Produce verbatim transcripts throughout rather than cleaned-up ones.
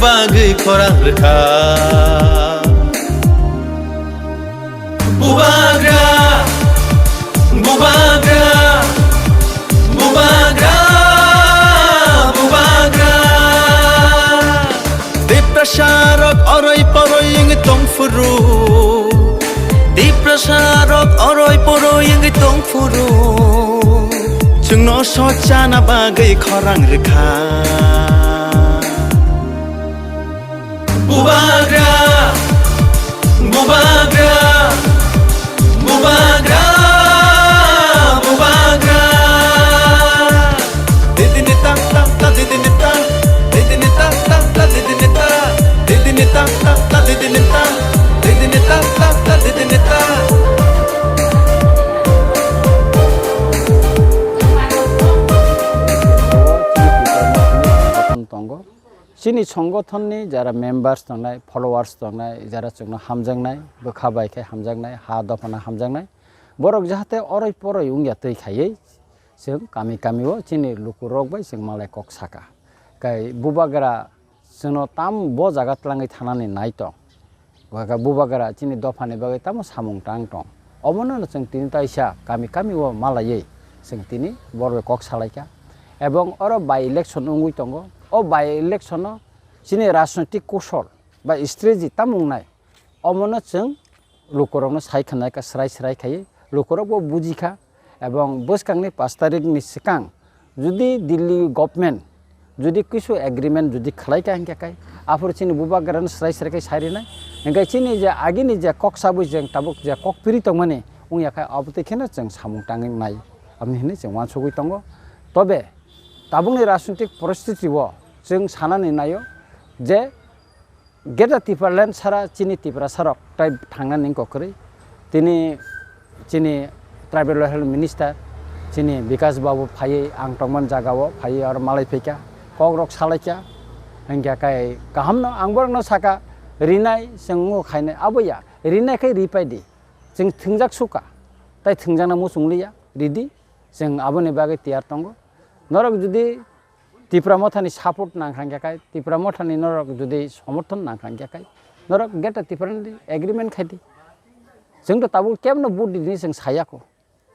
bagwi khorang rwkha. Bubagra, bubagra, bubagra, bubagra. Tiprasa rok oroi poroi wngwi tongphuru. Tiprasa rok oroi poroi wngwi tongphuru. Chwngno sochana bagwi khorang rwkha. Bubagra, bubagra, bubagra, bubagra. Didini ta ta ta didini ta, didini ta ta ta didini ta, didini ta ta ta didini ta, didini ta ta ta didini ta. Tongo. Chini songothonni jara members tongnai, followers tongnai, jara chwngno hamjaknai, bwkha bai khe hamjaknai, ha dophano hamjaknai, borok jahate oroi poroi wngya twi khaiwi chwng kami kami o chini lukurok bai chwng malai kok saka. Kai bubagra chwngno tam bo jaga twlangwi thanani nai tong. Bubagra chini dophani bagwi tamo samung tang tong. Obono no chwng tini taisa kami kami o malaiwi chwng tini borok kok salaikha. Ebong oro by election wngwi tongo. O by election o chini rajnoitik kusol ba strategy tamo wngnai. Omono chwng lukurokno sai khwnaikha, srai srai khaiwi lukurokbo bujikha. Ebong bwskangni pash tarikni swkang judi Delhi government judi kisu agreement judi khwlaikha hinkhe kai aphuru chini bubagrano srai srai khe sai rinai. Hinkhe chini je agini je kok sabwi jeng tabuk je kok piri tongmani wngya khe abotwi kheno chwng samung tangwi nai, aboni hinwi chwng uansugwi tongo. Tobe tabukni rajnitik poristiti o chwng sanani naio je Greater Tipraland sara chini Tiprasa rok tai thangnani wngkha kwrwi. Tini chini Tribal Welfare Minister chini Bikash Babu phaiwi ang tongmani jagao phaiwi aro malai phaikha, kok rok salaikha. Hinkhe kai kahamno ang borokno saka rinai chwng wngkha khainai abo ya rinai khai ripai di. Chwng thwngjak sukha tai thwngjakna muchung liya ridi chwng aboni bagwi tiyar tongo. Norok judi Tipra Mothani support nang kha khe kai, Tipra Mothani norok jodi somorthon nang kha khe kai, norok Greater Tipraland agreement khai di. Chwng to tabuk kebno vote di hwnwi chwng saya kho.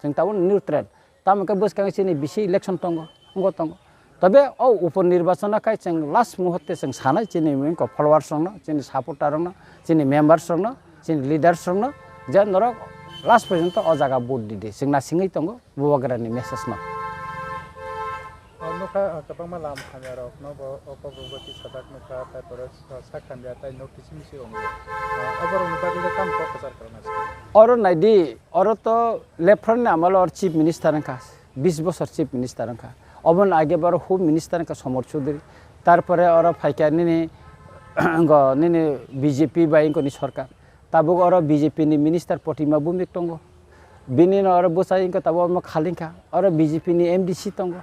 Chwng tabuk neutral. Tamo khe bwskang chini bisi election tongo, wngwi tongo. Tobe o upor nirbachon o kai chwng last muhurte chwng sanai chini wngkha followers rokno, chini supporter rokno, chini members rokno, chini leaders rokno je norok last porjonto o jaga vote di di. Chwng nasingwi tongo Bubagrani message no. O nokha, ah, kwbangma lam hamya rok no bo o kok rok bo tisajak nokha, tai pore, ah, sak hamya tai nok kisim si wngo. Ah, o borok ni bagwi le tamo kok kwchar kwrwngna se. Oro nai di, oro to left front ni amalo or chief minister wngkha, bis bosor chief minister wngkha. Oboni age bo oro home minister wngkha Somor Chowdhury. Tarpore oro phaikha nini, go nini B J P bai wngkha ni sorkar. Tabuk oro B J P ni minister Protima Bhowmik tongo. Bini no oro bwsai wngkha tabuk omo Khalingkha. Oro B J P ni M D C tongo.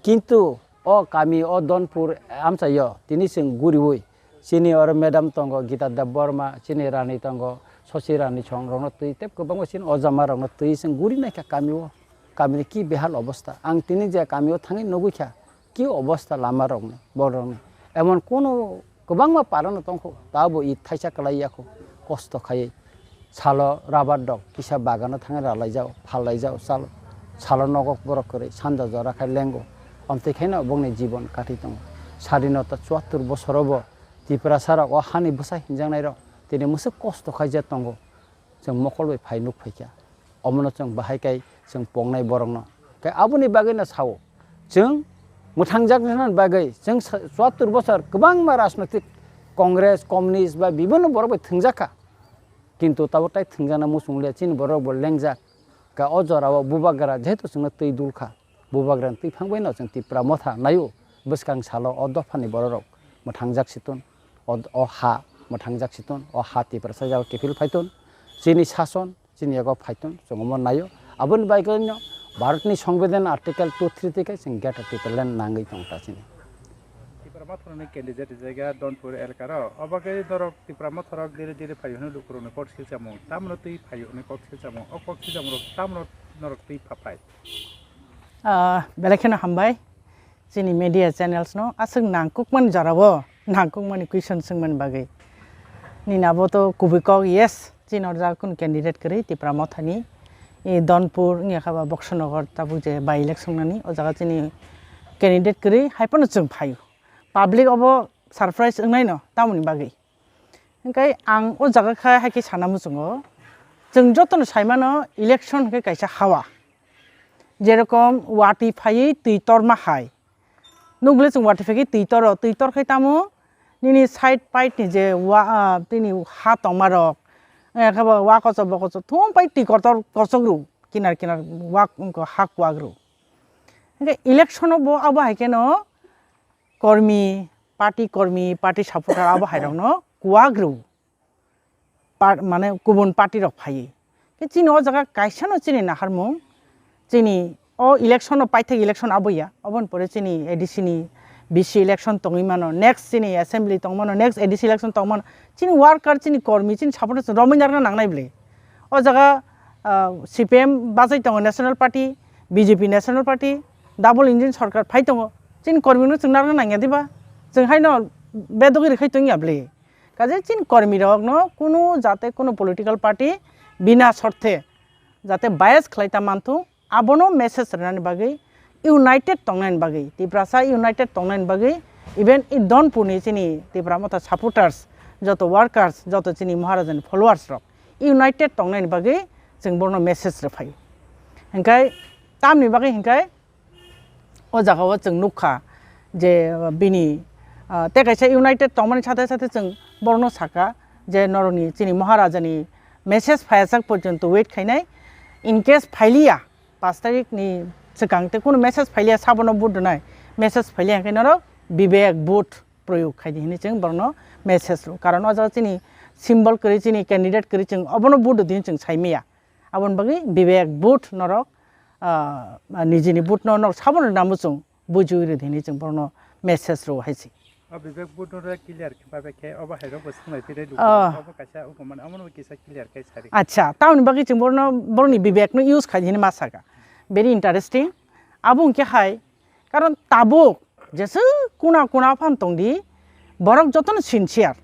Kintu o kami o Donpur amchaio tini chwng guriui chini oro madam tongo Gita Debbarma, chini rani tongo Sosi Rani Chong rokno twi tei kwbangma chini ojama rokno twi chwng guri naikha kami o. Kamini ki behal obostha. Ang tini je kami o thangwi nugui kha ki obostha lama rokni, borok rokni. Emon kono kwbangma parano tongkho, tabo i thaisa kwlai yakho, kosto khaiwi. Salo rabar dok kisa bagano thangwi ralaijao, phallaijao, salo, salo nogo borok kwrwi, sanja jora khai lengo. Amtwi khaino bongni jibon kathi tongo. Sadinota chuattur bosorobo Tiprasa rok o hani bwsa hinjaknai rok tini mwswk kosto khaijak tongo. Chwng mokol bai phai nuk phaikha. Omono chwng bahai kai chwng pongnai borokno. Khe aboni bagwi no sao. Chwng mwthangjak nani bagwi chwng sa-, chuattur bosor kwbangma rajnoitik Congress, Communist ba bibinno borok bai thwngjakha. Kintu tabuk tai thwngjakna muchung le chini borok bo lengjak. Khe o jorao bubagra jehetu chwngno twi dulkha. Bubagrani twiphang bai no chwng Tipra Motha naio, bwskang salo o dophani bororok mwthangjak siton, o, o ha mwthangjak siton, o ha Tiprasa jaga kiphil phaitun, chini sason chini yago phaitun chwng omo naio. Aboni bagwi no Bharatni Songbidan Article two three twi khe chwng Greater Tipraland nangwi tong ta chini. Tipra Mothani candidate rijak ya Donpur elkaro, obo khe norok Tipra Mothorok dire dire phaio hwnwi lukurokni kok silchamung, tamno twi phaio hwnwi kok silchamung, o kok silchamungrok tamno norok twi pha phai? Ah, belai kheno hambai chini media channels no aswk nangkukmani jorao nangkukmani question swngmani bagwi. Nini abo to kubui kok, yes, chini o jaga kunu candidate kwrwi Tipra Mothani, e, Donpur wngya kha ba Boksonogor tabuk je by election nani o jaga chini candidate kwrwi hai phano chwng phaio. Public obo surprise wngnaino tamoni bagwi. Hingkhe ang o jaga khe hai khe sana muchungo, chwng jotono saimano election hwnkhe kaisa hawa. Jerokom watwi phaiwi twi torma hai. Nukle chwng watwi phaiwi twi toro, twi tor khai tamo nini side pait ni je wa, ah, tini ha tongma rok, eh, khe bo wa kochok bo kochok thum pai twi kotor kochok ru, kinar kinar wa, ha kwak ru. Hingkhe election o bo abo hai kheno kormi, party kormi, party supporter abo hai rokno kwak ru. Par-, mane kubun party rok phaiwi. Khe chini o jaga kaisano chini naharmung, chini o election o paithak election aboya, oboni pore chini A D C ni B C election tongwi mano, next chini assembly tong mano, next A D C election tong mano, chini worker, chini kormi, chini supporters romwi narwkna nangnai bwle. O jaga, ah, C P M bachai tongo national party, B J P national party, double engine sorkar phai tongo, chini kormi no chwng narwkna nangya diba? Chwng haino bedogwi rwkhai tongya bwle. Kaje chini kormi rokno kunu jate kunu political party bina sorthe jate bias khlai ta manthung, abono message rwnani bagwi, united tongnani bagwi, Tiprasa united tongnani bagwi, even i Donpurni chini Tipra Motha supporters, joto workers, joto chini Maharajani followers rok united tongnani bagwi chwng bono message rwphai. Hingkai tamni bagwi hingkai o jaga o chwng nukha je bini, ah, tei kaisa united tongmani sathe sathe chwng borokno sakha je norokni chini Maharajani message phaiyasak porjonto wait khainai. In case phailiya, pash tarikh ni swkang tei kunu message phailiya, sabono vote rwnai, message phailiya hwnkhe norok Bibek vote proyog khaidi hinwi chwng borokno message rw. Karon o jaga chini symbol kwrwi, chini candidate kwrwi, chwng obono vote rwdi hinwi chwng saimaya. Aboni bagwi Bibek vote norok, ah, nijini vote no norok sabono rwna muchung bujiwi rwdi hinwi chwng borokno message rw hai se. O Bibek vote no clear khe babe khe obo hai rok bo swnglaiphi rw luku. Ah. Obo kaisa ungkha mani, omono bo kisa clear khe sari. Acha, tamoni bagwi chwng borokno, borokni Bibek no use khai hinwi ma sakha. Very interesting. Abo hwnkhe hai, karon tabuk jeswk kuna kuna phan tongdi, borok jotono sincere.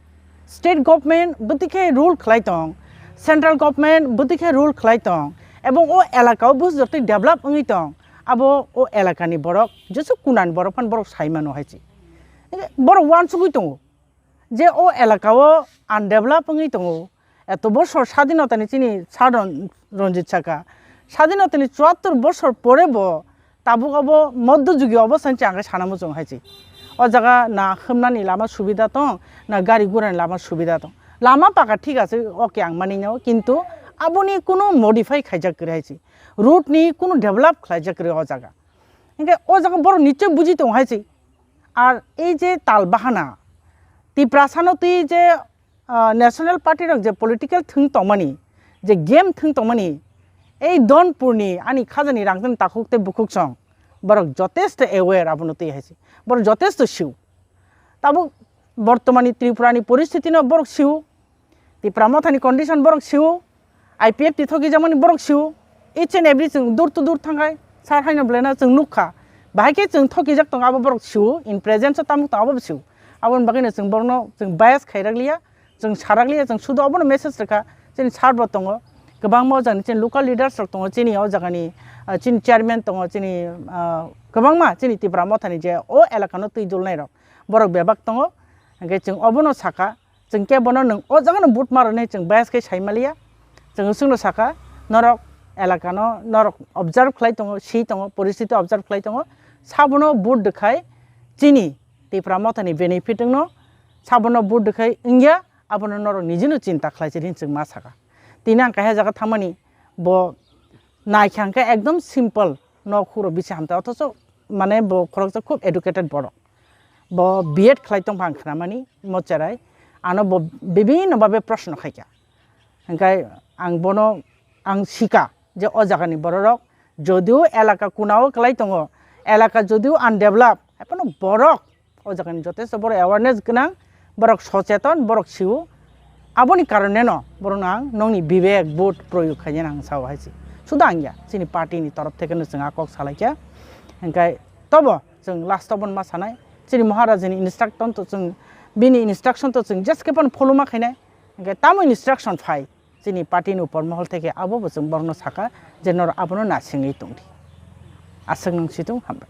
State government bwtwi khe rule khlai tong, central government bwtwi khe rule khlai tong, ebong o elaka o busi jotoi develop wngwi tong, abo o elakani borok jeswk kunani borok phan borok sai mano hai se. Borok uansugwi tongo je o elaka o undevelop wngwi tongo, eto bosor sadinotani chini Sir Ron-, Ranjit saka, sadinotani chuattor bosor pore bo tabuk obo moddo jugi obo sanchi ang khe sana muchung hai se. O jaga na himnani lama subida tong, na gari gurani lama subida tong. Lama paka thik ase, okay, ang mani nw, kintu aboni kunu modify khaijak kwrwi hai se. Road ni kunu develop khlaijak kwrwi o jaga. Hingke o jaga borok nichoi buji tong hai se. Ar ei je tal bahana, Tiprasa no twi je ah, national party rok je political thwng tongmani, je game thwng tongmani, ei Donpurni ani khajani rangchakni takhuk tei bukhuk song, borok jotesto aware abono twi hai se. Borok jotesto sio. Tabuk bortomani Tripurani poristitino borok sio. Tipra Mothani condition borok sio. I P F T thokijakmani borok sio. Each and every chwng dur to dur thangkhai, sir haino belai no chwng nukha. Bahai khe chwng thokijak tongo, abo borok sio, in presence o tamo tongo, abo bo sio. Aboni bagwino chwng borokno chwng bias khairak liya, chwng sarak liya, chwng sudu obono message rwkha. Chini sir bo tongo, kwbangma o jagani chini local leaders rok tongo, chini o jagani, ah, chini chairman tongo, chini, ah, kwbangma chini Tipra Mothani je o elaka no twi dulnai rok, borok bebak tongo. Hingke chwng obono sakha, chwng kebono nwng o jagano vote ma rwnai chwng bias khe sai maliya. Chwng chwngno sakha, norok elakano norok observe khlai tongo, si tongo, poristiti observe khlai tongo, sabono vote rwkhai chini Tipra Mothani benefit wngno, sabono vote rwkhai wngya, abono norok nijino chinta khlai se hinwi chwng ma sakha. Tini ang kaisa jaga thangmani, bo naikha hwnkhe ekdom simple, nok huro bisi hamtai, othocho mane bo khoroksa khub educated borok. Bo B Ed khlai tongpha ang khnamani mo cherai, ano bo bibhinno bhabe proshno khaikha. Hingkhe ang bono ang sika je o jagani bororok jodio elaka kunao kwlai tongo, elaka jodio undevelop, haiphano borok o jagani jotesto borok awareness gwnang, borok socheton, borok sio. Aboni karoneno borokno ang nokni bibek vote proyog khainani ang sao hai se. Suda ang ya, chini party ni torof thekeno chwng a kok salaikha. Hingkhe tobo chwng last o bono ma sanai, chini Maharajani instruction to chwng Bini instruction to chwng jeske phano follow ma khainai. Hwnkhe tamo instruction phai chini party ni upor mohol theke abo bo chwng borokno saka je norok abono nasingwi tongdi. Aswk nung situng hambai.